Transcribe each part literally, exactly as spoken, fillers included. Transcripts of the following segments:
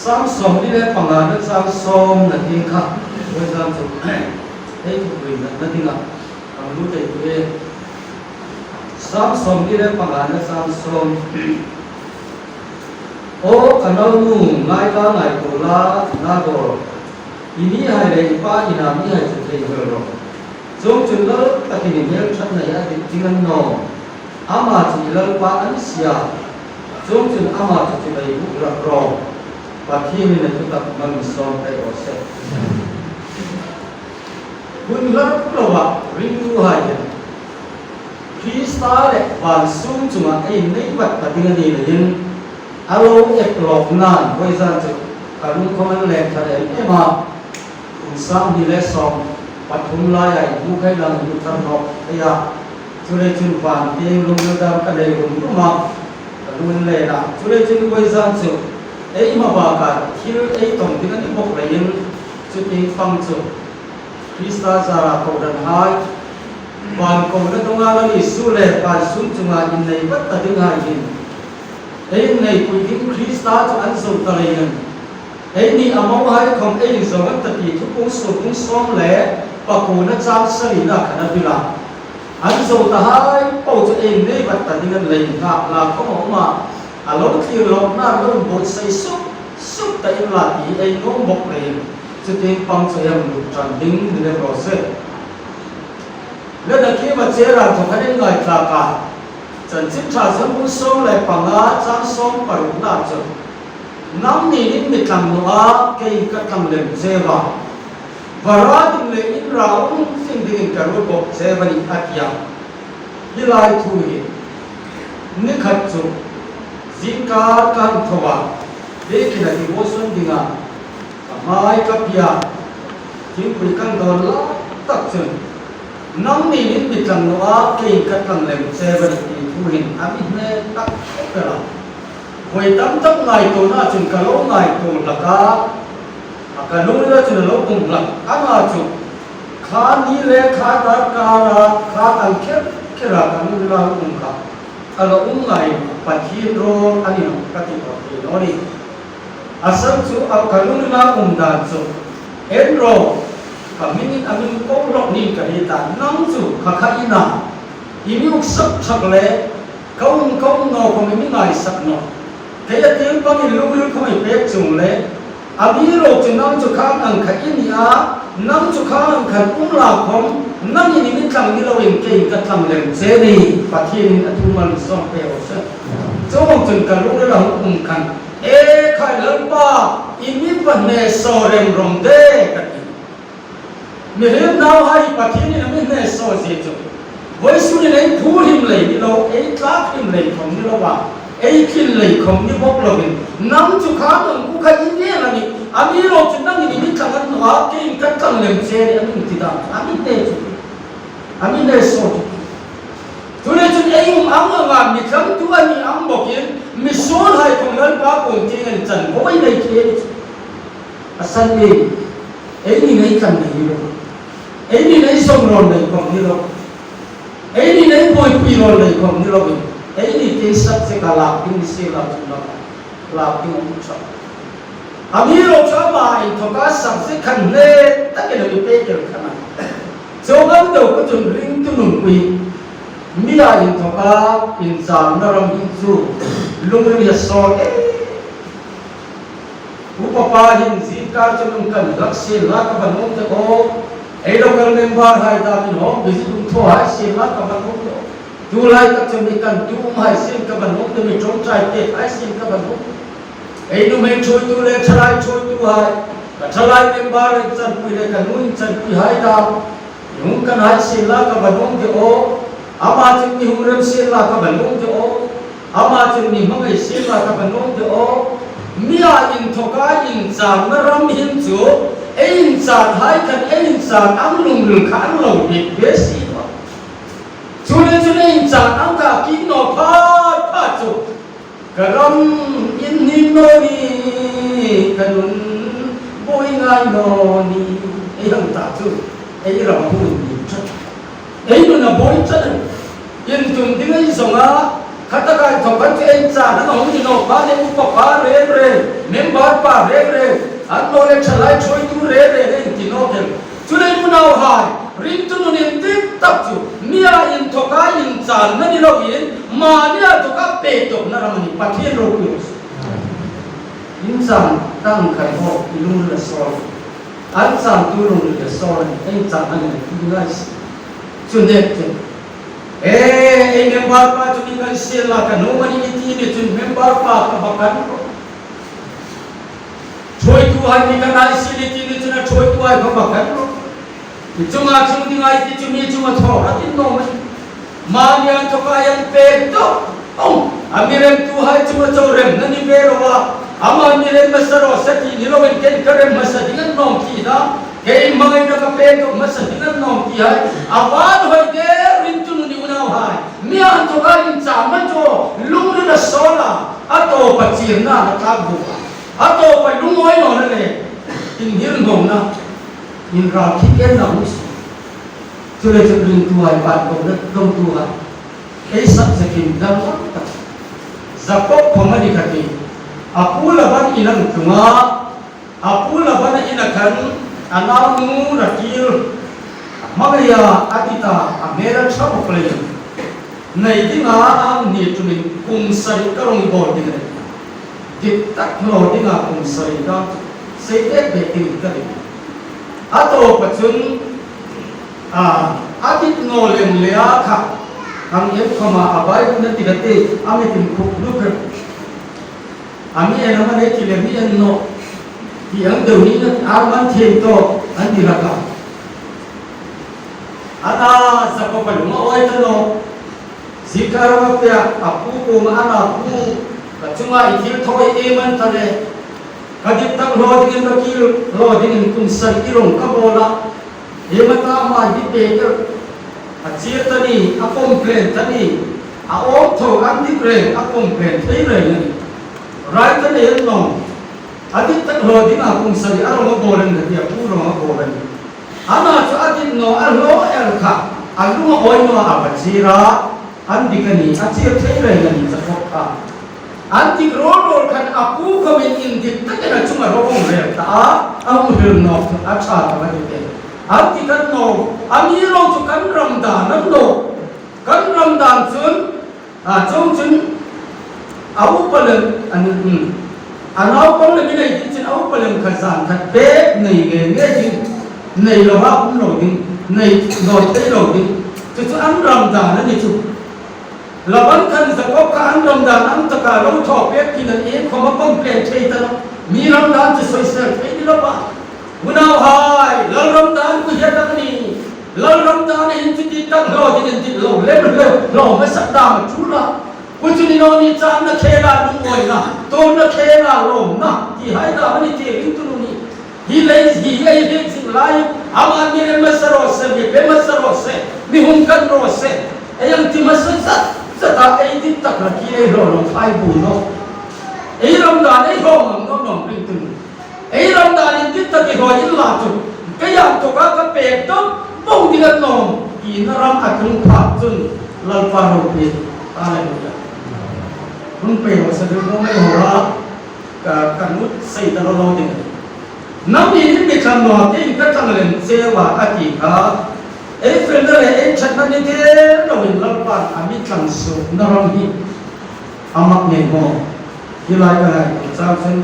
Sam sawmhni le pangana chang sawmna tieng kha, vawisun chu ei thupuina dinga kan lut ei tih. Sam sawmhni le pangana chang sawm. Aw ka nau nu, ngai la, ngaituo la, Nahor, i mihai le i pa ina mihai chu theinghil ro. Chuongchun Lal takin i hmelṭhatna hi a dik ding a ni naw. Ama chu i Lalpa a ni si a. Chuongchun ama chu chibai buk rak ro. Pathienin a thutak mal mi sawm pei raw se. Hun hla ro a ringtuhai hin Krista le van sum chunga ei nei vat ta ding a ni leiin a lo ek lawk nan vawisun chu ka lung khawm a leng thar em em a. Kum sanghni le sawm pathum laia i hmu khai lang i hmu thar nawk thei a. Chuleiin chun van tieng lungril dam ka nei rum rum a. Ka lung a leng a. Chuleiin chun vawisun chu eima baka thil ei tawng ding a ni bawk leiin, chu tieng pang chu Krista zara kohranhai, van kohna donga Lal Isu le van sum chunga innei vat ta dinghai hin ei inneipui ding Krista chu an zo ta leiin, eini a mohai khawm ei inzawng an ta ti Thupuong sawmhni sawm le pakua chang sarina khan a bil a. An zo tahai po chu ei innei vat ta ding a ni leiin nghakna khawm a um a. A lo thlir lawkna lo inbuotsai suk suk ta inla ti ei nuom bawk leiin, chu tieng pang chu ei hang lut ṭan ding ni lem raw se. Le na khi ma che ra thaw khan ei ngai tlak a. Chanchin Ṭha Johan bung sawm le panga chang sawm parukna chu, nangnin in mi tlang naw a, keiin ka tlang lem cheu a. Vara ding le in ra um zing dingin ka ruot bawk cheu a nih, a ti a. Hi lai thu hi ni khat chu zingkar ka hang thaw a, biekin a devotion dinga ka hmai ka pia, thingpui kan dawn lai tak chun, nangnin in mi tlang naw a, keiin ka tlang lem cheu a nih ti thu hin a mi hne tak tak el a. Voi tam tak ngaituona chun ka lo ngaituo hlak a, a ka lungrila chun a lo um hlak. Ama chu kha ni le kha dar kara, kha dang kher khera ka lungrila um kha a lo um ngai, Pathien rawl a ni naw ka ti tawk thei naw ni. A san chu a ka lungrila um dan chu, en ro, ka hmingin a mi ko hlak ning ka hriet a, nang chu kha kha i na, i mi uksak ṭhak le, ka um ka um naw khawm i mi ngaisak naw. Kei a tieng pangin lungril khawm ei pek chuong le, amiruokchu nang chu khang ang kha i ni a, nang chu khang ang khan um la khawm, nangin i mi tlang ni loin keiin ka tlang lem che a nih, Pathienin a thu mal mi sawm pei raw se. Chuong chun ka lungrila hung um khan, e khai Lalpa, i mi va hne saw rem rawng de, ka ti. Mihriem nauhai Pathienin a mi hne saw zie chu, vawisunin ei phu hrim lei ni lo, ei tlak hrim lei khawm ni lo a, ei tlin lei khawm ni bawk lovin, nang chu khang ang khu kha i ni a nih, amiruokchu nangin i mi tlang a ni naw a, keiin ka tlang lem che a nih, a mi ti dan, a mi hne chu, a mi hne saw chu. Chuleiin chun ei um ang anga mi tlangtu a ni ang bawkin, misuolhai khawm Lalpa kuom tieng an chan bo ei nei thei a ni chu. A san ei, eini nei tlang nei ni lo, eini nei sawm rawn nei khawm ni lo, eini nei buoipui rawn nei khawm ni lovin, eini tieng subject-a lak ding ni sien la chun lak, lak ding a um ṭha. Amiruokchu ama inthoka subject khan hne takin a mi pek el khan a. Chuong ang deu kha chun ringtu nunpui, mia inthoka inzarna ram hi chu lungril a saw e. Upa pa hin zingkar chun um kan hlak sien la ka va nuom de aw. Ei local member hai dam in home visit um thaw hai sien la ka va nuom de aw. Tu lai tak chun mi kan tu um hai sien ka va nuom de, mi ṭawngṭai pek hai sien ka va nuom de. Ei nuhmei ṭhuoitu le ṭhalai ṭhuoituhai, ka ṭhalai member inchanpui le ka nu inchanpuihai dam, mi hung kan hai sien la ka va nuom de aw. Ama chun mi hung rem sien la ka va nuom de aw. Ama chun mi hmangai sien la ka va nuom de aw. Mia inthoka inzarna ram hin chu, ei inzarhai khan ei inzar ang lungril kha an lo bik ve si a. Chuleiin chun ei inzar ang kha a kim naw phat phat chu, ka ram inhnik naw ni, ka nun buoi ngai naw ni, ei hang ta chu, ei ram a buoi ni ṭhat. Ei nun a buoi ṭhat. Intum ding ei zawng a, khataka inthawk khan chu Inchang an hung ni naw pa le upa pa reng reng, member pa reng reng, annawleh ṭhalai ṭhuoitu reng reng an ti naw tel. Chuleiin unauhai, ringtu nun indik tak chu, mia inthoka inchanna ni loin, mania inthoka peitawkna ram a nih, Pathien ropui. Inchang tang khat haw, i lungril a sawl. An changtu lungril a sawl a nih, inchang a nih, i ngai si. Chu nek chu. E, ei member pa chu mi kan siel la ka nuom a nih i ti ni chun member pa ka va kan ro. Ṭhuoituhai mi kan hai siel i ti ni chun a ṭhuoituhai ka va kan ro. I chunga chung dinga i ti chu mi chunga thaw a ti naw mai. Mania inthoka an pek tawp. Aw, a mi remtuhai chunga chau remna ni ve ro a. Ama mi rem hmasa raw se ti ni loin ken ka rem hmasa ding a ni nawm ti dam. Kei hmangaina ka pek tawp hmasa ding a ni nawm ti hai. A van hoi de ringtu nun unauhai. Mia inthoka inchanna chu lungril a sawl a. A tawpa chirna a tlak buk a. A tawpa lungawi nawna le. Inhil nawna. Inralkikna hung si. Chuleiin ringtuhai, pan kawmna ṭhuoituhai. Ei subject in dang tak tak. Jakob khom a ni kha ti. A pu Laban in a tlung a. A pu Laban in a khan a naunu Rakil. Hmangaia a ti ta a hmel a ṭha bawk leiin. Nei dinga a hni tumin kum sari ka rong bawl ding a nih. Dik tak hlaw dinga kum sari dam chu sei bek bek ding ka ring. A tawpa chun, a, a dik naw lem le a kha, ang em khoma a Bible-in a ti ka ti, a mitin khuk luk kha. A mi en am a nei ti le mi en naw. Ti ang deu ni na a man thiem tawk an ti rak a. Ana Jakob a lung a awi ta naw. Zikar ma pia a pu kuoma ana pu, ka chunga i thil thaw ei man ta le. Ka dik tak hlaw dingin ka kil hlaw dingin kum sari i rong ka bawl a. Ei ma ta ma di pe ke. A chir ta ni, a complain ta ni. A awm thaw an dik reng, a complain thei reng a ni. Rai ta nei an nawm. A dik tak hlaw dinga kum sari a rong a bawl a ni ka ti a, pu rong a bawl a ni. Ana chu a dik naw a hlaw el kha, a lung a awi naw a va chir a, an dik a ni, a chir thei reng a ni Jakob kha. An dik rawl rawl khan a pu khomin indik takin a chunga raw awm rel ta a, a hung hril nawk chu a ṭha tak a ti te. An dik an naw, amiruokchu kan ram dan an naw. Kan ram dan chun, a, chuongchun, a upa lem, an, hmm. A naupang lem mi nei ding chun a upa lem kha zan khat bek nei nge nge ding, nei lo a um lo ding, nei naw thei lo ding. Chu chu an ram dan a ni chu. Laban khan Jakob kha an ram dan ang taka lo thaw pek khin an, iengkhom a complain thei ta lo. Mi ram dan chu soisel thei ni lo a. Unauhai, Lalram dan ku hia tak ni. Lalram dan hin chu dik tak hlaw dingin dik lo lem hlaw, hlaw hmasa dam a ṭul a. Ku chu ni naw ni channa khela lungawina, tuorna khela lawmna, ti hai dam a ni ti ringtu nun hi. Hi lei hi ei hriet zing lai, ama mi rem hmasa raw se, mi pe hmasa raw se, mi hung kan raw se. Ei ang ti hmasa zat zat a, ei dik tak la ki ei hlaw lo khai bu naw. Ei ram dan ei hlaw ngam naw naw ringtu nun. Ei ram dan indik tak i hlaw inla chu, kei inthoka ka pek tawp bawk ding a ni nawm, tina ram a tlung pha chun Lalpa ropui. Hallelujah. Hun pei lo sa ding lo mai ho la, ka, ka nut sei ta lo lo ding. Nangni in mi thlang naw, kei ka thlang lem cheu a, a ti kha. Ei felna le ei ṭhatna ni te loin Lalpan a mi thlang suokna ram hi a mak ngei maw. Hi lai ka ngaituo chang chun,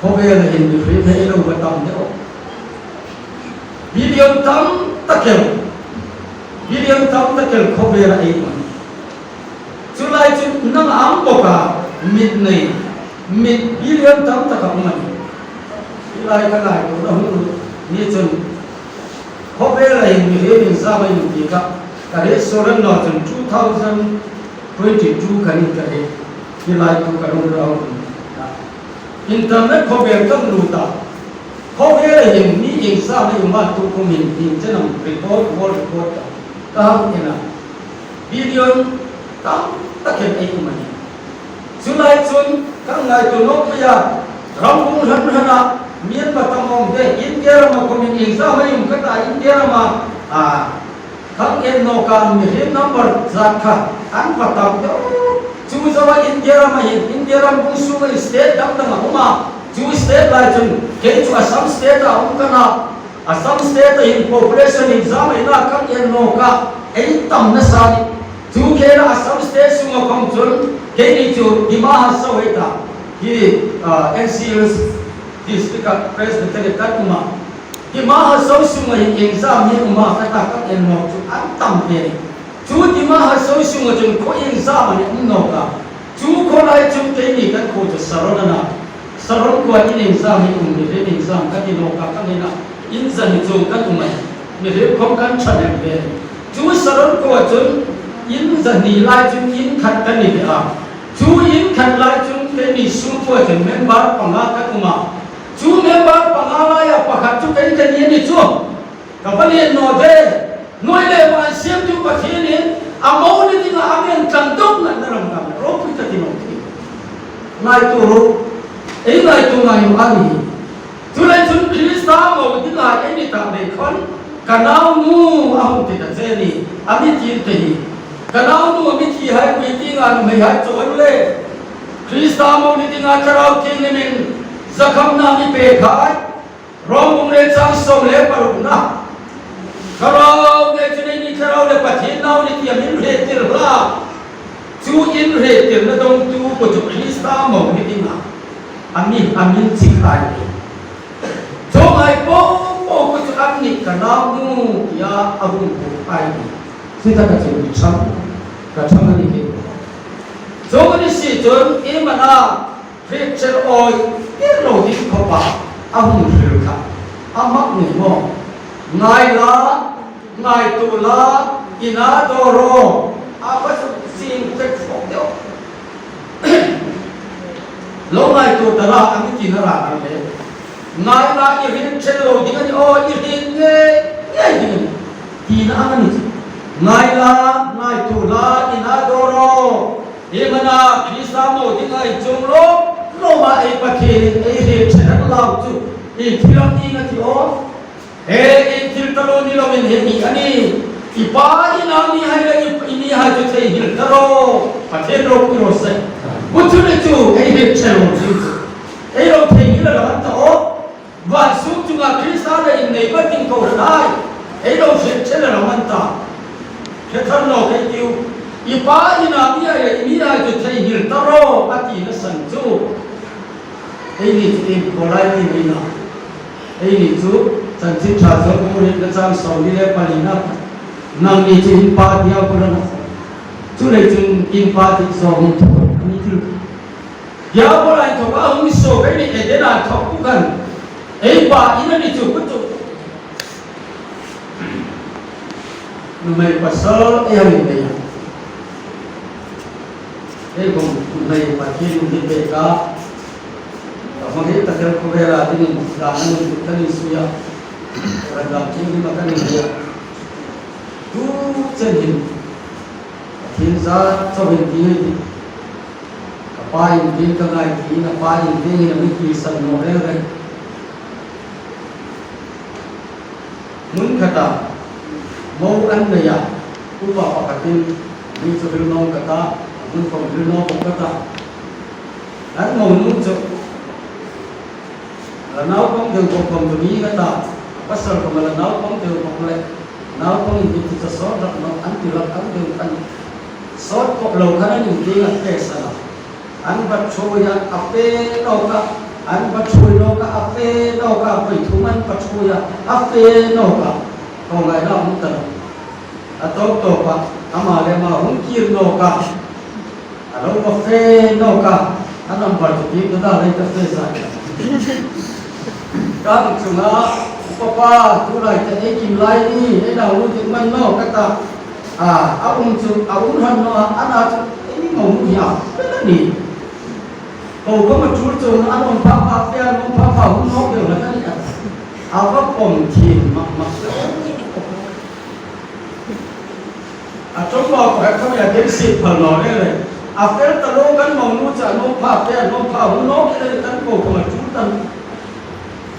khawvela hin mihriem hei lo va tam deu. Billion tam tak el. Billion tam tak el khawvela ei um. Chu lai chu nang ang bawka mit nei, mit billion tam tak a um a nih. Hi lai ka ngaituona hun ni chun, khawvela hin mihriem inzama um ti kha, ka hriet suol naw chun two thousand twenty-two khan ka hriet, hi lai tu ka lungril a um. Internet khawvel ka hmu ta. Khawvela hin mi inzama um a, tu kumin hin chen am report, world report ka, ka hang en a. Billion tam tak el ei um a nih. Chu lai chun ka ngaituo nawk pei a, ram hung hran hrana, Myanmar tam awm te, India rama kumin inzama um ka ta, India rama, a, Kan en nawk a, mihriem number zat kha an va tam deu. Chu zoa India rama hin, India ram bung sunga state dang dang a um a. Chu state lai chun kei chu Assam state a um ka na. Assam state a hin population exam ei na kan en nawk a, ei tam nasa ni. Chu khela Assam state sunga khom chun keini chu Dima Hasao ei ta. Hi, ah, N C Hills district a Presbytery kan um a. Dima Hasao sunga hin exam hi um a, ka ta kan en nawk chu an tam ve. Chu Dima Hasao sunga chun khaw exam a ni um nawk a. Chu khaw lai chun keini kan khaw chu Saron a na. Saron khuoa hin exam hi um ni, rin exam ka ti nawk a, ka ni na. In zani chuong kan um a. Mihriem khom kan ṭha em ve. Chu Saron khuoa chun in zani lai chun in khat kan ni ve a. Chu in khat lai chun keini sung khuoa chun member panga kan um a. Chu member panga laia pakhat chu kei ka ni a ni chu. Ka pahni naw de. Nuoi le van siemtu Pathienin a mo ni dinga a mi tlan dawk ngatna ram kan ropui ta ti naw ti. Ngaituo ro. Ei ngaituo ngai naw a nih. Chuleiin chun Krista mo dinga ei ni ta ve khawm, ka naunu a hung ti ta che ni, a mi ti te hi. Ka naunu a mi ti hai pui ti nga nuhmei hai chuong le. Krista mo ni dinga Thlarau Thienghlimin zakhamna mi pek hai. Rom bung riet chang sawm le parukna. Thlarau Thienghlim chun eini thlarau le Pathien nau ni ti a mi hriettir hlak. Chu inhriettirna dongtu kha chu Krista mo ni dinga a mi, a mi chik hai. Chuong hai po po kha chu an ni ka naunu tia a hung buk hai. Chu taka chu ka ṭhang, ka ṭhang a ni hi. Chuong ni si chun i mana hriettir awi tir lo ding khawpa a hung hril kha. A mak ni maw? Ngai la, ngaituo la, i na dawr ro. A pa chu sing tek fawk deu. Lo ngaituo ta la, a mi tina rak a ni le. Ngai la, i hriettir lo ding a ni aw, i hriet ngei ngei ding a ni. Tina a ni chu. Ngai la, ngaituo la, i na dawr ro. Ei mana Krista mo dinga ei chuong lawm lawma ei Pathienin ei hriettir a lau chu, ei thil a ni a ti aw. He, ei thil ta lo ni loin he ni a ni. I pa i na mihai le i, i mihai chu theinghil ta ro. Pathien ropui raw se. Chu chu le chu ei hriettir lo chu. Ei lo theinghil a la ta aw. Van sung chunga Krista le innei ma ding kohranhai ei lo hriettir a la man ta. Hre thar naw kei tiu. I pa i na mihai le i mihai chu theinghil ta ro a tina san chu. Eini chu ieng khawlai ni mai na. Eini chu Chanchin Ṭha Job bung rietna chang sawmli le palina. Nangni chu in pa Diabol a na. Chuleiin chun in pa ti zawng in thaw a ni tiu. Diabol a inthawka hung suok ei ni Eden a inthawk khan ei pa in a ni chu kha chu. Nuhmei pasal ei hang nei a. Ei khom nuhmei Pathien hung ni pek a. Ka hmang hi ka tel khawvela dingin ka hmang hi ka ni suya. Ka dam ching hi ma ka ni suya. Tu chen hin. Pathien za chauh hin ti ngei ti. Ka pa in ti ka ngai ti, ka pa in ti a mi ti san naw reng reng. Hmun khata mo an nei a, upa pakhatin mi chu hril naw ka ta, hmun khom hril naw ka ta. An mo nu chu la naupang deu bawk khom chu ni ka ta, pasal khom la naupang deu bawk le, naupang in ti chu sawt rak naw an ti rak an deu khan. Sawt pawp lo khan an inti a fe sa la. An va ṭhuoi a, a fe nawk a, an va ṭhuoi nawk a, a fe nawk a, poi thum an va ṭhuoi a, a fe nawk a. Ko ngai la hung ta lo. A tawp tawp a, ama le ama hung kir nawk a. A lo va fe nawk a. A number chu ti ka da lei ka fe sa. Kan chunga, papa, tu lai te ei kim lai ni, ei nau ding man naw ka ta. A, a um chu, a um hran naw a, a na chu, ei ni ngawt hi a, fel a ni. Ko khom a ṭul chuong a, an um pha pha fe, an um pha pha hung nawk deu la ka ni a. A va pawm thiem mak mak. A ṭawngpui pakhat khom a ken sip phal naw le le. A fel ta lo kan mo nu chu an um pha fe, an um pha hung nawk le kan ko khom a ṭul ta.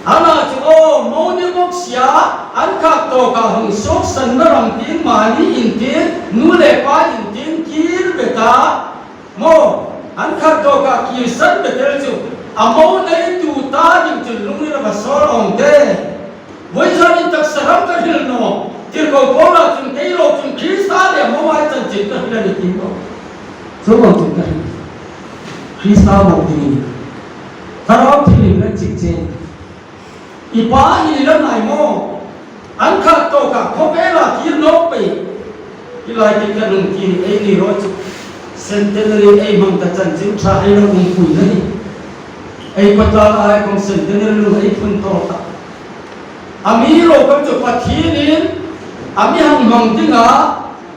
A na chu aw, mo ni bawk si Sia, an khat tawka hung suoksanna ram tieng mani intieng, nu le pa intieng kir ve ta. Maw, an khat tawka kirsan ve tel chu, a mo neitu ta ding chun lungril a va sawl awm de. Vawisun hin taksa ram ka hril naw. Tirko Paula chun kei ruok chun Krista le a mohai chanchin ka hril a ni ti maw. Chuong ang chun ka hril. Krista mo ding. Thlarau Thienghlim le chik chen. I pa hi la ngai maw? An khat tawka khawvela kir nawk pei. Hi lai ti ka lungkim ei ni ro chu. Centenary ei hmang ta chanchin ṭha ei lo umpui na ni. Ei pa ta lai khom centenary lung ei phun tawk ta. A mi ro kan chu Pathienin a mi hang hmang dinga,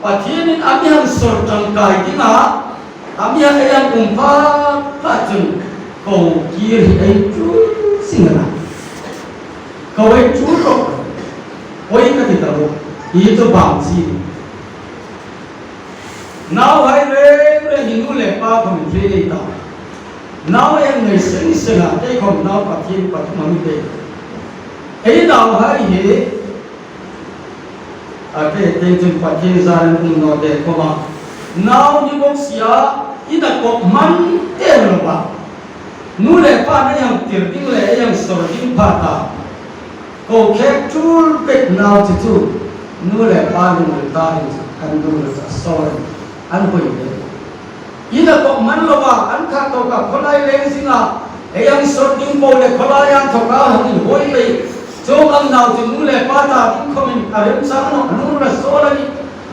Pathienin a mi hang sawr tangkai dinga, a mi hang ei hang um pha pha chun ko kir hi ei chu sing a na. Ko ei chu ro. Oi ka ti ta ro. Hi chu bang chi. Nauhai reng reng hi nu le pa khom thei ei ta. Nau ei nei seng seng a, ei khom nau pathum pathum a mi te. Ei nauhai hi, a te te chun Pathien zar an um naw te khom a. Nau ni bok sia, i na kop man te lo ba. Nu le pa na hang tir ding le hang sawr ding pha ta. Ko khek tul pek nau chu chu. Nu le pa lungril ta ding chu kan lungril chu a sawr. An hoi le. I na kop man lo ba, an khat tawka khawlai leng zinga. Ei hang sawr ding po le khawlai an tawka hang hoi le. Chuong ang nau chu nu le pa ta ding khomin a remchang naw, a lungril a sawr a ni.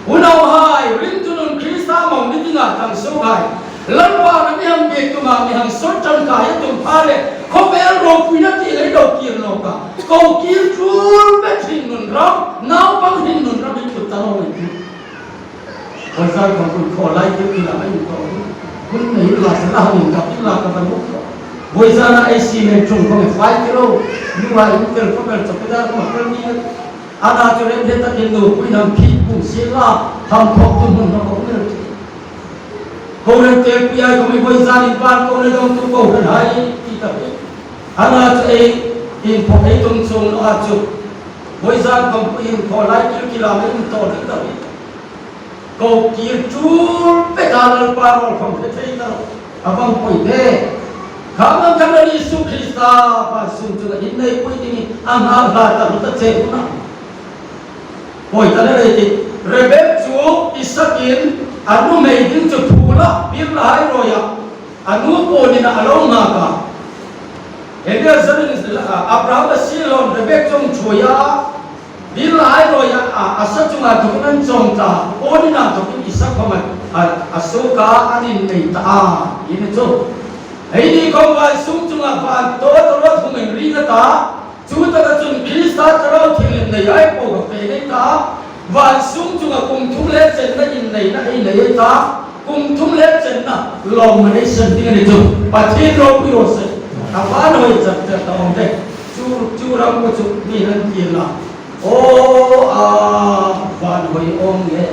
Unauhai, ringtu nun Krista mo ni dinga tang suokhai. Lalpan a mi hang biek tuma mi hang sawr tangkai a tum pha le, khawvel ropuina ti lei lo kir nawk a. Ko kir tul pek hringnun ram, naupang hringnun ram hi chu ta lo ni. Vawisun khom khawlai kir kila mai to. Hun nei la sa la hung ka kila ka ban muk to. Vawisun a ei si men chung khom fai kilo. Nu ai tel khom el chok da khom tel ni. Ana chu rem hre takin nupui hang phit pum sien la, hang khawk tu hmun hma khawk ner ti. Kohranpui ai khom ei vawisun in pan kohran dawngtu kohranhai ti ta hi. Ana chu ei inphaw ei tum chuong naw a chu. Vawisun khom pui in khawlai kil kila mai um tawk ding ta hi. Ko kir tul pek a Lalpa rawl khom hre thei ta lo. A bang poi de. Khang ang khan Isu Krista vawisûn chunga inneipuitu dingin a nghal hla ta lo ta che u na. Poi ta le rei ti. Rebek chu Isakin a nuhmei ding chu phûl a, Beer-lahai-roi a. A nu po nina a lo nghak a. Eliezerin, a, Abraham a siehlaw Rebek chu a ṭhuoi a. Beer-lahai-roi a, a, a sa chunga inthokin an chawng ta, po nina inthokin Isak khom a, a, a suok a, an innei ta a, ti ni chu. Eini khom vawisûn chunga van tawtawrâwt hung inring a ta, chutaka chun Krista Thlarau Thienghlim nei ei po ka fe nei ta, vawisûn chunga kum thum le chenna inneina ei nei ei ta, kum thum le chenna lawmman ei san ding a ni chu. Pathien ropui raw se. A van hoi chat chat ta awm de. Chu, chu ram ko chu mi han kir la. Aw, a van hoi awm nge.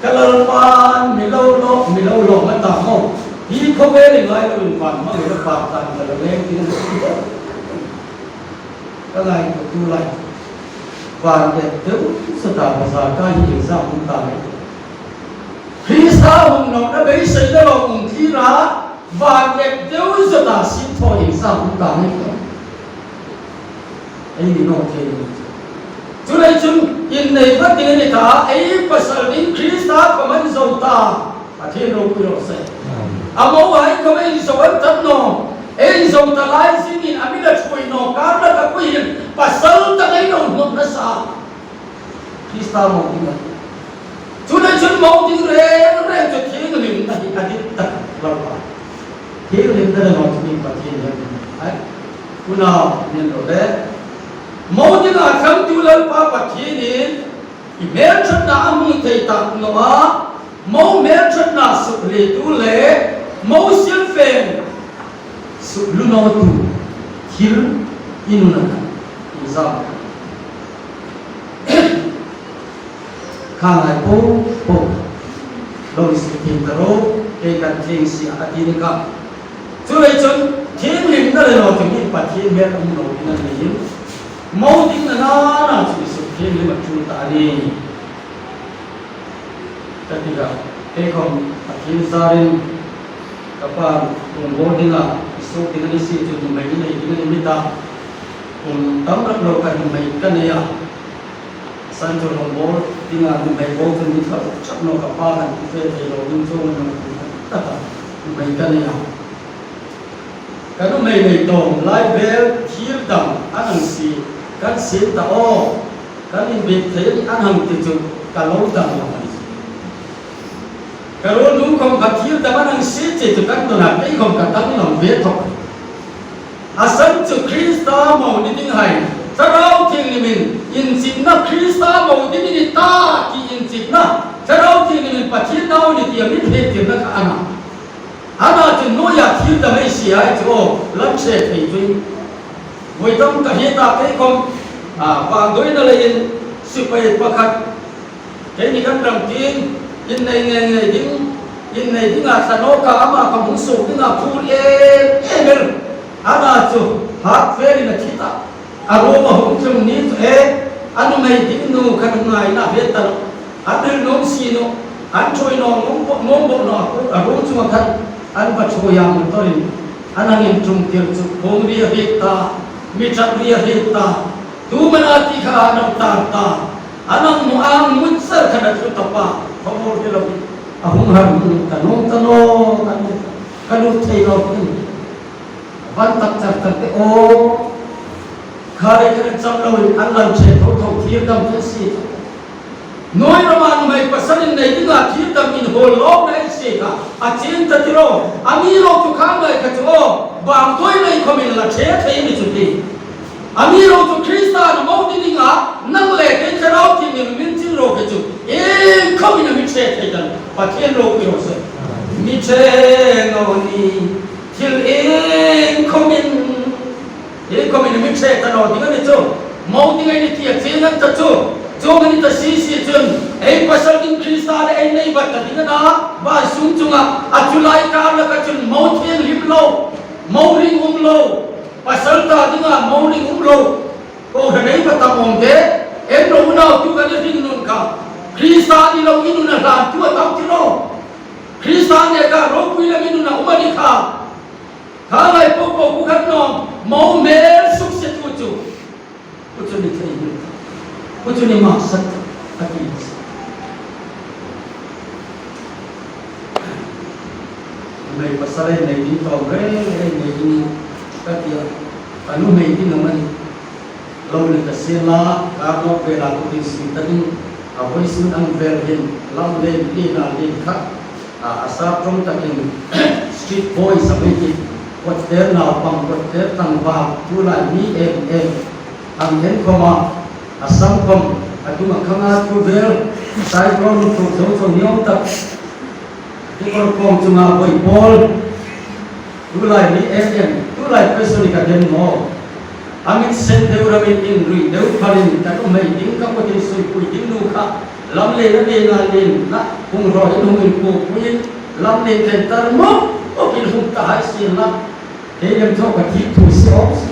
Ka Lalpan mi lo lo, mi lo lo ma ta maw. Hi khawvel hi ngai lo in van hmang lo pa ta ka lo leng ding. Ka ngaituo tu lai. Van ep deu zota bazar ka hi exam hung ta le. Krista hung nawkna beiseina lo hung thlira, van ep deu zota sin thaw exam hung ta le. Ei ni naw thei ni. Chuleiin chun innei vat ding a ni ta, ei pasal ding Krista khom an zo ta. Pathien ropui raw se. A mohai khom ei zo an tat naw. Ei zo ta lai zingin a mi la ṭhuoi naw kar la ka pui hin pasal tak ei lo hnawt nasa. Krista mo ding a. Chuleiin chun mo ding reng reng chu thienghlimna hi a dit tak Lalpa. Thienghlimna le mo chu Pathien hi a dit. Ai. Unau, nen lo le. Mo dinga ṭhangtu Lalpa Pathienin i hmelṭhatna a hmu thei tak naw a, mo hmelṭhatna sukhlietu le mo silfen suklu nawtu thil i nun a khan i zam. Kha ngai po po lo i suk thiem ta ro, kei kan thieng si a ti ni kha. Chuleiin chun thienghlimna le lo chu hi Pathien hmel um lo ding a ni. Mo ding nana chu i suk thienghlim a ṭul ta a nih. Ka ti a, kei khawm Pathien zarin ka pa rawngbawl dinga i suk ding a ni si chu nuhmei i nei ding a ni mi ta. Kum tam rak lo khan nuhmei ka nei a. San chu rawngbawl dinga nuhmei bo chu ni thlak chak naw ka pa khan i fe thei lo ding chuong a ni ta ta. Nuhmei ka nei a. Ka nuhmei nei tawm lai vel thir dam an hang sie, kan siem ta aw, kan inbiek thei a nih an hang ti chu ka lo dam lo a ni. Ka ruolnu khawm kha thir dam an hang sie che chu kan dawn a, kei khawm ka dam lo ve tawp. A san chu Krista mo ni dinghai, Thlarau Thienghlimin inchikna Krista mo ding i ni ta ti inchikna, Thlarau Thienghlimin Pathien nau ni ti a mi hriettirna kha a na. Ana chu nuhmei a thir dam ei sie hai chu aw, lam hre thei chu. Voi tam ka hriet a kei khawm, a, vangduoina leiin sipai pakhat, keini kan ram tieng, innei ngei ngei ding, innei dinga thla nawk a, ama khawm hung suok dinga phur em em el. Ana chu hak velin a thi ta. A ruom a hung tlung ni chu e, a nuhmei ding nu khan ngaina ve ta lo. A bil nuom si naw, an ṭhuoi naw, nuom bo, nuom bo naw, a ruom chunga khan an va ṭhuoi a, motorin an hang inṭhung tir chu, khuong ri a hriet ta, mi ṭap ri a hriet ta, tu am a na ti kha a nau tar ta, an hang mu ang mut sar khan a tlu ta pa, khawmuol hi lo, a hung har hung ta naw, ta naw, ka nu, ka nu thei naw, ka nu. Van tak char tak te aw. Kha le kha le cham loin an lam che tho tho thir dam te si. Nuoi rama nuhmei pasalin nei dinga thir dam inhawl lawk nei si kha. A ching ta ti ro. Amiruokchu kha ngai kha chu aw. Bang toi nei khawmin la che thei ni chu ti. Amiruokchu Krista na mo ni dinga nang le kei Thlarau Thienghlimin ching ro kha chu. Iengkhawmin a mi che thei dan. Pathien ropui raw se. Mi che ngei ni. Thil iengkhawmin, iengkhawmin mi che ta naw ding a ni chu. Mo ding a ni ti a chieng an ta chu. Chuong a ni ta si si chun, ei pasal ding Krista le ei nei bat ta ding a na, van sung chunga, a chu lai kar laka chun mo thienghlim lo, mo ringum lo, pasal ta dinga mo ringum lo. Kohran ei bat ta awm de, en ro unau tu kan hringnun kha. Krista ni lo i nun a hlan tu a tam ti lo. Krista neka ropui le mi nun a um a ni kha. Kha ngai po po ku khat naw, mo hmel suksetu chu. Ku chu ni thei ni. Ku chu ni maksa ta, a ti. Nuhmei pasal ei nei ding tawm reng reng nei ding ka ti a. Ka nuhmei ding am a ni. Lo ni ta sien la, ka nawk vela ku tin sin ta ding. A vawisun ang vel hin, lam len, len a len kha. A, a sap ṭawng takin street boys a mi ti, kawtter naupang, kawtter tlangval, tulai mi em em, ang en khawma, a sam khawm, a tum a khanga thu vel, cyclone thu zo zo ni awm tak, kekawr kawng chunga vawi pawl, tulai mi em em, tulai fashion-a ka dem maw. A mit sen deu ramin inrui deu phalin ka nuhmei ding ka kawtin suipui ding nu kha lamlen a nen a nen na hung raw in hung inpuipuiin lamlen khen tar mawp mawpin hung ta hai sien la. Kei lem thaw ka thip thu si awm si.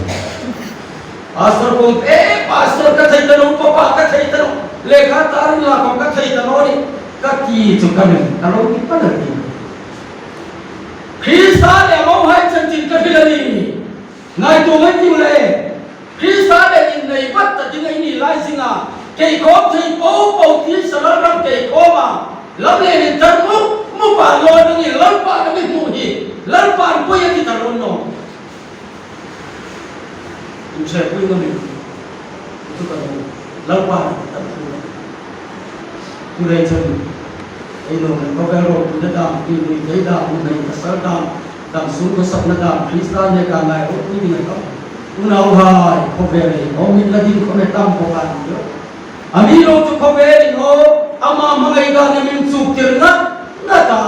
Pastor kawng, eh, pastor ka thei ta naw, papa ka thei ta naw, lekha tarin la kawng ka thei ta naw ni, ka ti chu ka lem, ka lo ti pan a ti. Krista le mo hai chanchin ka hril a nih. Ngaituo ngai tiu le, Krista le innei bat ta ding ei ni lai zinga, kei khawm thei po po ti sala ram kei khawma, lamlen intar mawp mawpa lo dingin Lalpan a mi hmu hi, Lalpan poi a ti ta lo naw. Inṭhepui ngam ei. Chu ka ring. Lalpan a ti ta lo. Tulai chun, ei lo, khawvel ropuina dam, inrui thei dam, nuhmei pasal dam, dam sung khawsakna dam, Krista neka ngai ropui ding a ni. Unauhai, khawvel ei awm mit la ding khawm ei tam khawm a ni lo. Amiruokchu khawvelin aw, ama hmangai dan a mi chuktir ngat ngat a.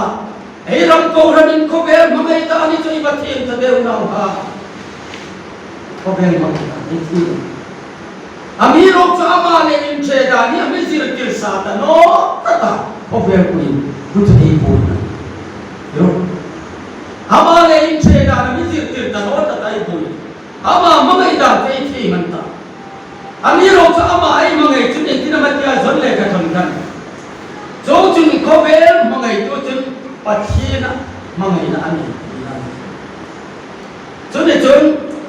Ei ram kohranin khawvel hmangai ta ni chu ei va thiem ta de unauhai. Khawvel hmangai ta ni chu. Amiruokchu ama le inṭhe dan hi a mi zirtir sa ta naw ta ta, khawvel puin, bu chu ei buoina. Io. Ama le inṭhe dan a mi zirtir ta naw ta ta ei buoi. Ama hmangai dan chu ei thiem an ta. Amiruokchu ama ei hmangai chun iengtin am a tia John lekha thawn khan. Chuongchun khawvel hmangaitu chun Pathiena hmangaina a nih. Chun, chun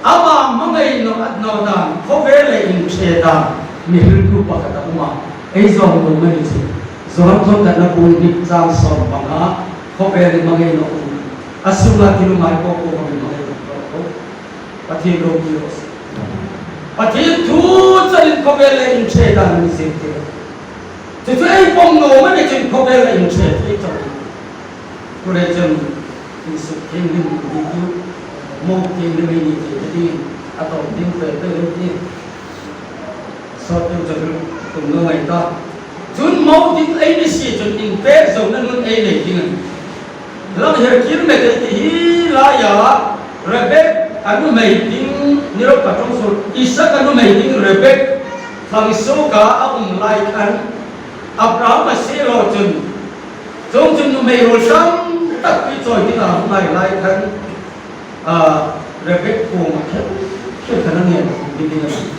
ama hmangai naw a, naw dan, khawvel le inṭhe dan, mi hriltu pakhat a um a. Ei zawng nuom a ni chu. Johan thawn khatna bung hni chang sawm panga, khawvel hmangai naw um. A sunga thil umhai po po hmangai naw um. Pathien ropui raw se. Pathien thu chanin khawvel le inṭhe dan a ni zing tir. Chu chu ei pawm nuom a ni chun khawvel le inṭhe thei chau. Chu le chun insuk thienghlim ni tiu, mo thienghlim ni tiu, a tawp ding pe pe ni tiu. Sawt ding chu tum lo ngai ta. Chun mo ding ei ni si chun inpek zona nun ei nei ding a nih. Lang her kir met ei ti hi laia, Rebek a nuhmei ding, ni ro ka tawng sur, Isak a nuhmei ding Rebek, tlang suoka a um lai khan, Abraham a siehlaw chun, chuongchun nuhmei ruol hran tak pi chawi dinga hung ngai lai khan, a, Rebek kuoma khel, khel khan a ngen, ni ding a nih.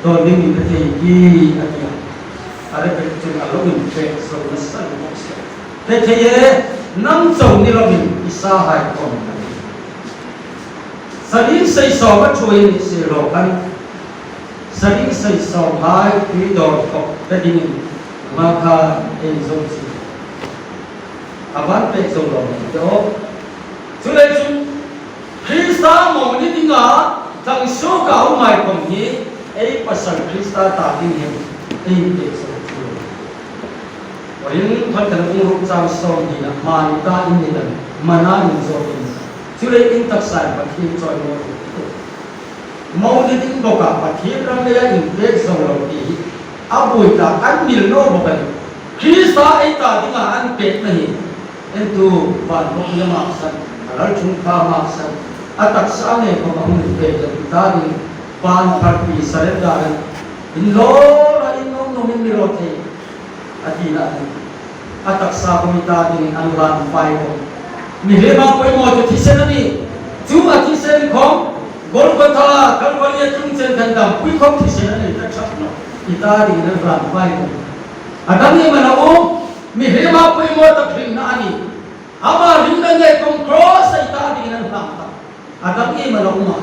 Dawn dingin ka thei hi, a ti a. A Rebek chun a lo inpek zo nasa lo se. Hethei e, nang chau ni lovin i sahai khawm ka ti. Sanin sei sawm a ṭhuoi ni si lo khan. Sanin sei sawmhai tui dawr khawp ta dingin ama khan ei zo si. A van pek zo lo ni te aw. Chuleiin chun Krista mo ni dinga tlang suoka um hai khawm hi ei pasal Krista ta ding hin ei pek zo chu. Korinth thawn khatna bung ruk chang sawm hnina, mani ta in ni dan, mana in zo in. Chuleiin taksa Pathien chawi naw ro. Mo ni ding bawka Pathien ram leia inpek zo lo ti hi a buoi ta, an mil naw bawk a nih. Krista ei ta dinga an pekna hi, entu vanpui a maksan, a lalṭhungpha maksan, a taksa ngei khawm a hung inpek lo ta ding, van pharpi surrender a nih. In lo la in nuom nuomin mi lo thei. A tina a nih. A taksa khawm i ta dingin an hlan fai khawm. Mihriem a poimaw chu thisen a nih. Chu a thisen khawm, Golgotha, Kalvari-a tlung chen khan dampui khawm thisen a nih, ta ṭhak naw. I ta dingin an hlan fai khawm. A dang iem a na um, mihriem a poimaw tak hringna a nih. Ama hringna ngei khawm cross-a i ta dingin an hlan ta. A dang iem a na um a.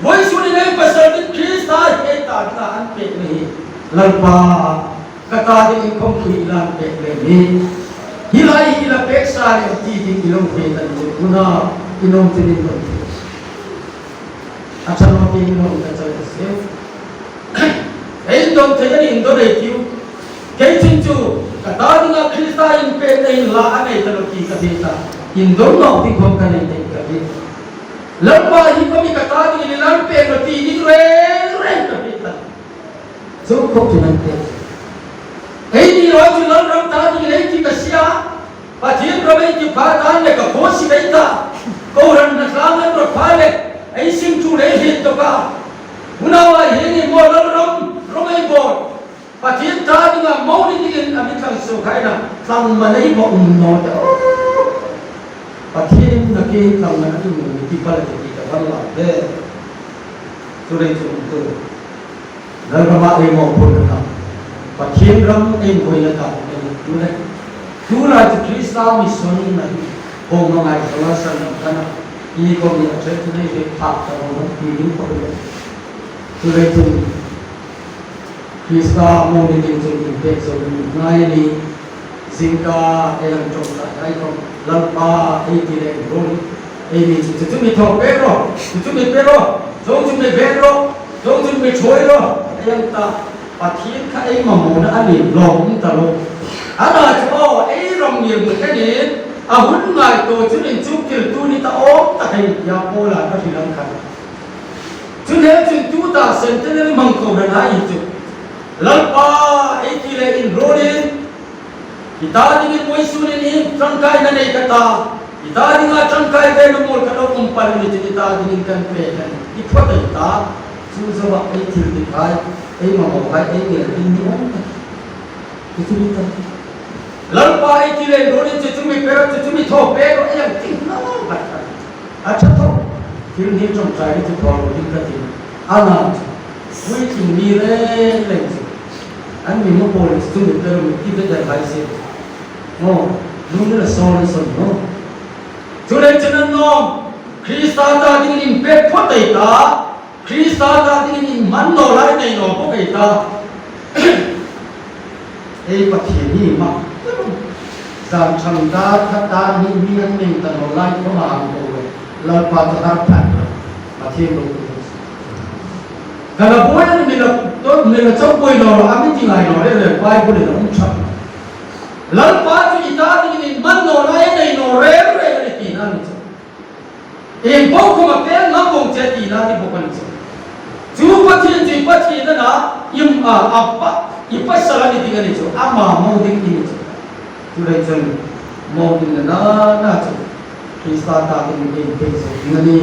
Vawisun hin ei pasal ding Krista hi ei ta dinga an pekna hi, Lalpa, ka ta dingin khawm thui i la pek lem hi. Hi lai hi i la pek sa lem ti ding i lo hriet a ni chu, unau, i nuom chun in lo hriet. A ṭha naw ti in lo hriet a chau a si. Ei indon thei a ni, indon ei tiu. Kei chun chu, ka ta dinga Krista inpekna hin la a nei ta lo ti ka hriet a. Indon nawk ding khawm ka nei thei ka hriet. Lalpa, hi khawm hi ka ta dingin i la pek naw ti ding reng reng ka hriet a. Chu khawm chu nan pek. Eini rawi chu Lalram ta dingin ei ti ka si a. Pathien ram ei ti pha ta le ka khawsi kei ta. Kohran na tlang an rawt pha le ei sing thu le hriet tawk a. Unau, a hi ni maw Lalram, ram ei bawr. Pathien ta dinga mo ni dingin a mi tlang suok hai na, tlang man ei maw um naw ta. Pathien na ke tlang man a um ti pal ti ka van la ve. Chuleiin chu tu. Lalrama ei mawphurna ta, Pathien ram ei buoina ta, ei tu le. Tu lai chu Krista mission na hi, hawng a ngai zo a san lam khan a, i khawm ni a ṭhen chu nei ve phak ta lo ti ding khawm le. Chuleiin chun Krista mo ni ding chun inpek zo ni ngai ni. Zingkar ei hang ṭawngṭai hai khawm, Lalpa ei ti le inruol. Eini chu, chu chu mi thaw pek rawh, chu chu mi pe rawh, chuong chu mi ven rawh, chuong chu mi ṭhuoi rawh, ei hang ta. Pathien kha ei mamawna a ni lawm ta lo. Ana chu aw, ei ram ngir mu khenin, a hun ngaituo chun inchuktirtu ni ta awm tak ei tia Paula ka hril ang khan. Chu le chun tuta centenary hmang kohran hai chu, Lalpa ei ti le inruolin, i ta dingin vawisun hin ṭangkaina nei ka ta, i ta dinga ṭangkai ve na mawl ka lo um pal ni chu i ta dingin kan pe kan i phawt ei ta, chu zoa ei thil dik hai, ei mamaw hai, ei ngir ding ni awm tak. Chu chu ni ta. Lalpa ei ti le inruolin chu chu mi pe rawh, chu chu mi thaw pek rawh, ei hang ti naw vat khan. A ṭha thaw, thil ni ṭawngṭai ni chu thaw lo ding ka ti. Ana chu, Vui tum mi reng reng chu. An mi mo pol chu mi peru mi ti ve der hai se. Mo, lung la sol sol mo. Chu le chu nan no. Krista ta dingin pek phot ei ta. Krista ta dingin man naw lai nei naw bok ei ta. Ei Pathien hi ma. Zan chang ta, kha ta, ni, ni an meng ta naw lai ko ma ang ko. Lalpa ta har phat. Pathien lo. Ka la buoi ni mi la, to, mi la chau buoi naw, a mi ti ngai naw, le, le, Bible le um chang. Lalpa chu i ta dingin man naw lai nei naw, re, re, re, ti na ni chu. Ieng po khawma pêng ngam vong che tina ni bawk a ni chu. Chu Pathien chu i Pathien a na, i, a, a pa, i pasal a ni ding a ni chu, ama mo ding i ni chu. Chu rei chun mo ding a na, na chu. Krista ta ding i ni chu ding a ni.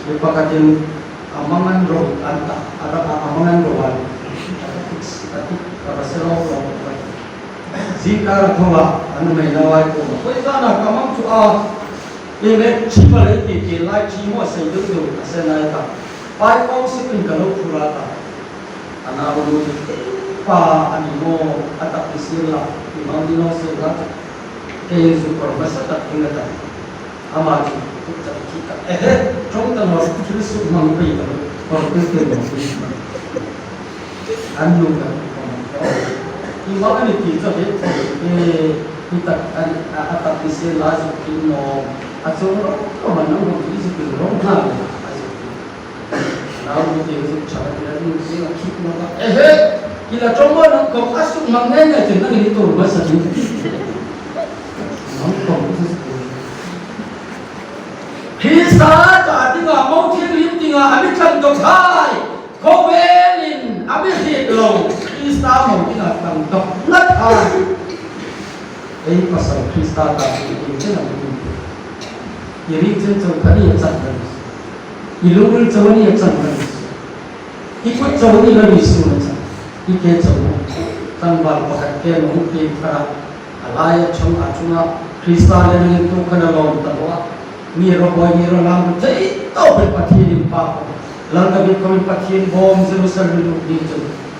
Mi pakhatin a mangan ro an ta, a ra a mangan ro an. A tik, a tik, a ra se lo lo. Zingkar a thaw a, a nuhmei nau ai kuoma. Koi zana ka mang chu a, i le chi pa le ti ti lai chi mo sei du du, a se nai ta. Pai kong si pin ka lo phur a ta. A nau nu ti ti pa a ni mo, a tak ti si la, i mang ni lo se la. Kei zu kor ma sa tak ti na ta. Ama chu, chu chu chu ta. Ehe, ṭawng ta naw, thil suk hmang pei ta, kawr pei pei naw. An nu ka, i ma ani ti chu he, e, i tak, an, a, a tak ni se la zu ki naw. A chu ro, ro ma naw, ro ki zu ki ro na, a zu ki. Nau nu te zu cha ka ti la nu se la ki naw ka. Ehe, ki la ṭawng ma naw, ko a suk hmang ngai ngai chen nang ni tur ma sa ni. Hmang ko zu ki. Krista ta dinga, mo thienghlim dinga, a mi tlan dawk hai. Khawvelin a mi hriet lo, Krista mo dinga tlan dawk ngat hai. Ei pasal Krista ta ding chen a mi ding. I ri chen chau kha ni a chang kan. I lungril chau ni a chang kan. I kut chau ni la ni su a chang. I ke chau. Tlangval pakhat ke mo ke kha. A laia chunga, a chunga Krista le nangin tu khan a lawm ta naw a. Mi ro boi, mi ro lam thei tawp el Pathien in pa ko. Lal David ko Pathien bawm Jerusalem lu ni chu.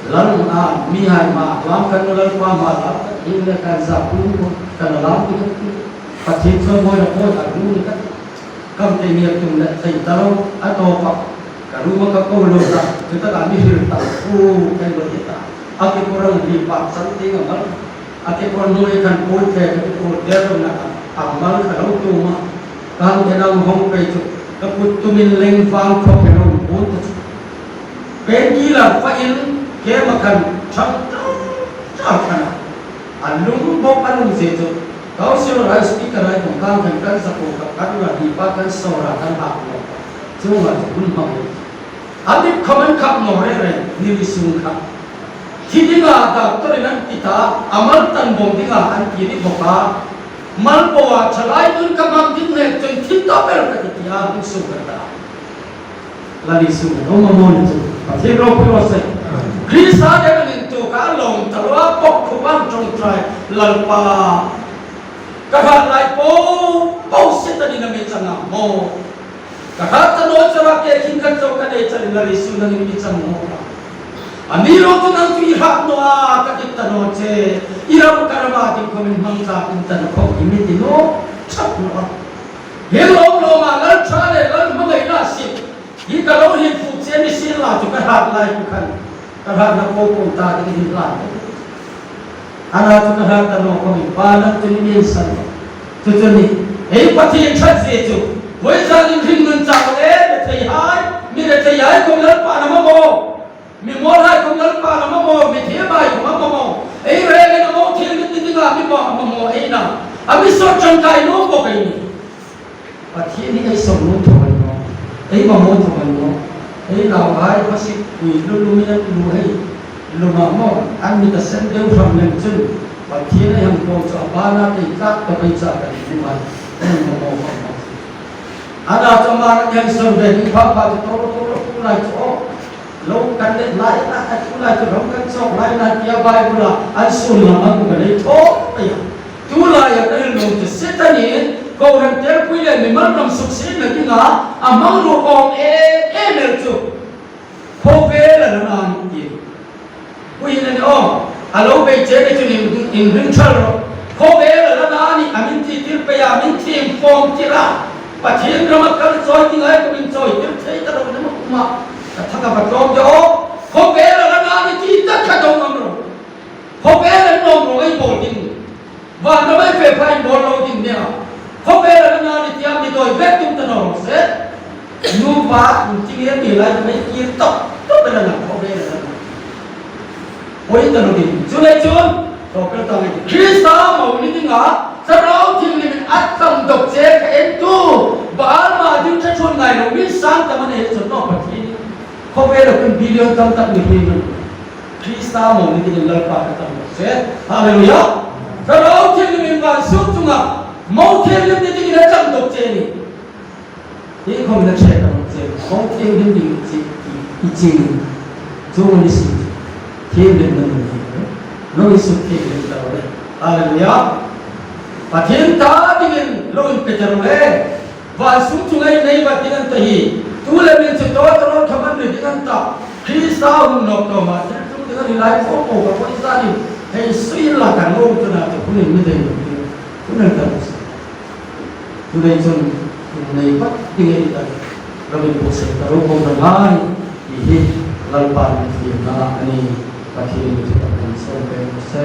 Lal a mi hai ma lam kan Lalpa ma lam kan in le kan za pu ko kan lam ti ko. Pathien chun boi na boi a lu ni ka. Kam te mi a tum le thei ta lo, a tawpa ka ruma ka ko lo ta, chu taka mi hril ta, u, kan lo hi ta. A kekawr ang hri pak san te ka mal. A kekawr nuoi kan pui te ka kekawr te lo na ka, a mal ka lo tum a. Kan te nang hong pei chu, ka kut tumin leng vang khawp ka lo pui ta chu. Painkiller fa in, ke ma kan chang ta, ta kan a. A lung bawk a lung zie chu. Council rai speaker rai kong kang kan kan sa ko ka kan ra hi pa kan so ra kan ha ko. Chu nga chu hun ma ko. A mi comment khap no re re ni ri sung kha. Thi dinga doctor in an ti ta, a mal tan bawm dinga an ti ni bawk a. Mal bo a chalai nun ka mang ding ne chun thi ta ber ka ti ti a hun sung ka ta. Lal Isu a lo mamaw ni chu, Pathien ropui raw se. Krista ding angin tu ka lawm ta lo a, pawk khu ban ṭawngṭai, Lalpa. Ka hrat lai po po si ta ni na mi chang a maw. Ka hrat ta naw chara ke khin khat chau ka nei char Lal Isu nangin mi chang maw. A mi ro chu nang chu i hrat naw a, ka ti ta naw che. I ram ka ram a ding khawmin hmang ta in ta naw khawm i mi ti naw chak naw a. Hi lawm lawm a, Lal ṭha le Lal hmangaina si. Hi ka lo hril fuk che ni sien la chu ka hrat lai chu khan. Ka hratna po po ta ding hi lai. Ana chu ka hrat ta naw khawm i pa nang chu ni mi san. Chu chu ni. Ei Pathien ṭhat zie chu. Voi zanin hringnun chang le, rethei hai. Mi rethei hai khawm Lalpa na mamaw. Mi mawl hai khawm Lalpa na mamaw. Mi thiemhai khawm a mamaw. Ei rengin a maw thil mi ti dinga mi maw a mamaw ei na. A mi sawt ṭangkai naw bawk ei ni. Pathien hi ei sawt naw thaw a ni maw. Ei mamaw thaw a ni maw. Ei nauhai hmasit pui lu lu mi an lu hei. Lu ma maw. An mi ta sen deu hram lem chun. Pathien ei hang thaw chu a bana kei tlak ta pei cha ka ni maw. Ei mamaw maw. Ana chu ama na keng sawt ve ding pha pha chu tawr tawr tawr lai chu aw. Lo kan let lai na, a tu lai chu ram kan chawk lai na tia Bible-a an sun lam an kan ei thaw pei a. Tu laia ka hril nuom chu Setan-in kohran telpui le mimal ram suksietna dinga a hmangruo awm em em el chu. Khawvela la na ni ti. Ui, nani o, a lo bei che le chu ning, inring thal ro. Khawvela la na ni, a min titir pei a, min thiem fawm tir a. Pathien rama kal chawi ti ngai ko min chawi tir thei ta lo na ma kuma. Ka thaka va tlawm de o. Khawvela la na ni ti ta kha dong am ro. Khawvela nuom ro ei bawl ding. Van rama ei fe pha ei bawl lo ding nia. Khawvela la na ni ti a mi doi vek tum ta naw se. Nupa, inching e mi lai mei kir tawp tawp el a na, khawvela la na. Poi ta lo ding. Chu le chun, to kal ta ngai. Krista mo ni dinga, Thlarau Thienghlimin a tang dok che kha en tu. Baal ma ding ṭha ṭhuon ngai lo, mi sang ta ma nei chun naw Pathien. Khawvela khun billion tam tak mi hi nun. Krista mo ni dingin Lalpa ka tang dok che. Hallelujah. Thlarau Thienghlimin van suk chunga mo thienghlim ni dingin a tang dok che ni. Hi khom na che ka che. Mo thienghlim ding chi, i chi. Chu ni si. Thienghlim na ni. Lo ni su thienghlim ta le. Hallelujah. Pathien ta dingin lo in pe ta le. Van suk chunga ei nei vat ding an ta hi. Tu le min chu to to lo thaman ri ding an ta. Krista hung nawk to ma thil tlung ding a ni lai fo fo ka poi sa ni. Hei sui la kan lo tu na tu kunin mi dei lo ding. Kunin ta lo sa. Tu dei chun nei vat ding ei ta. Lo min po se ta lo ko ta mai. Hi hi Lalpa ni ti na ani. Pathien ni ti ta kan so pe se.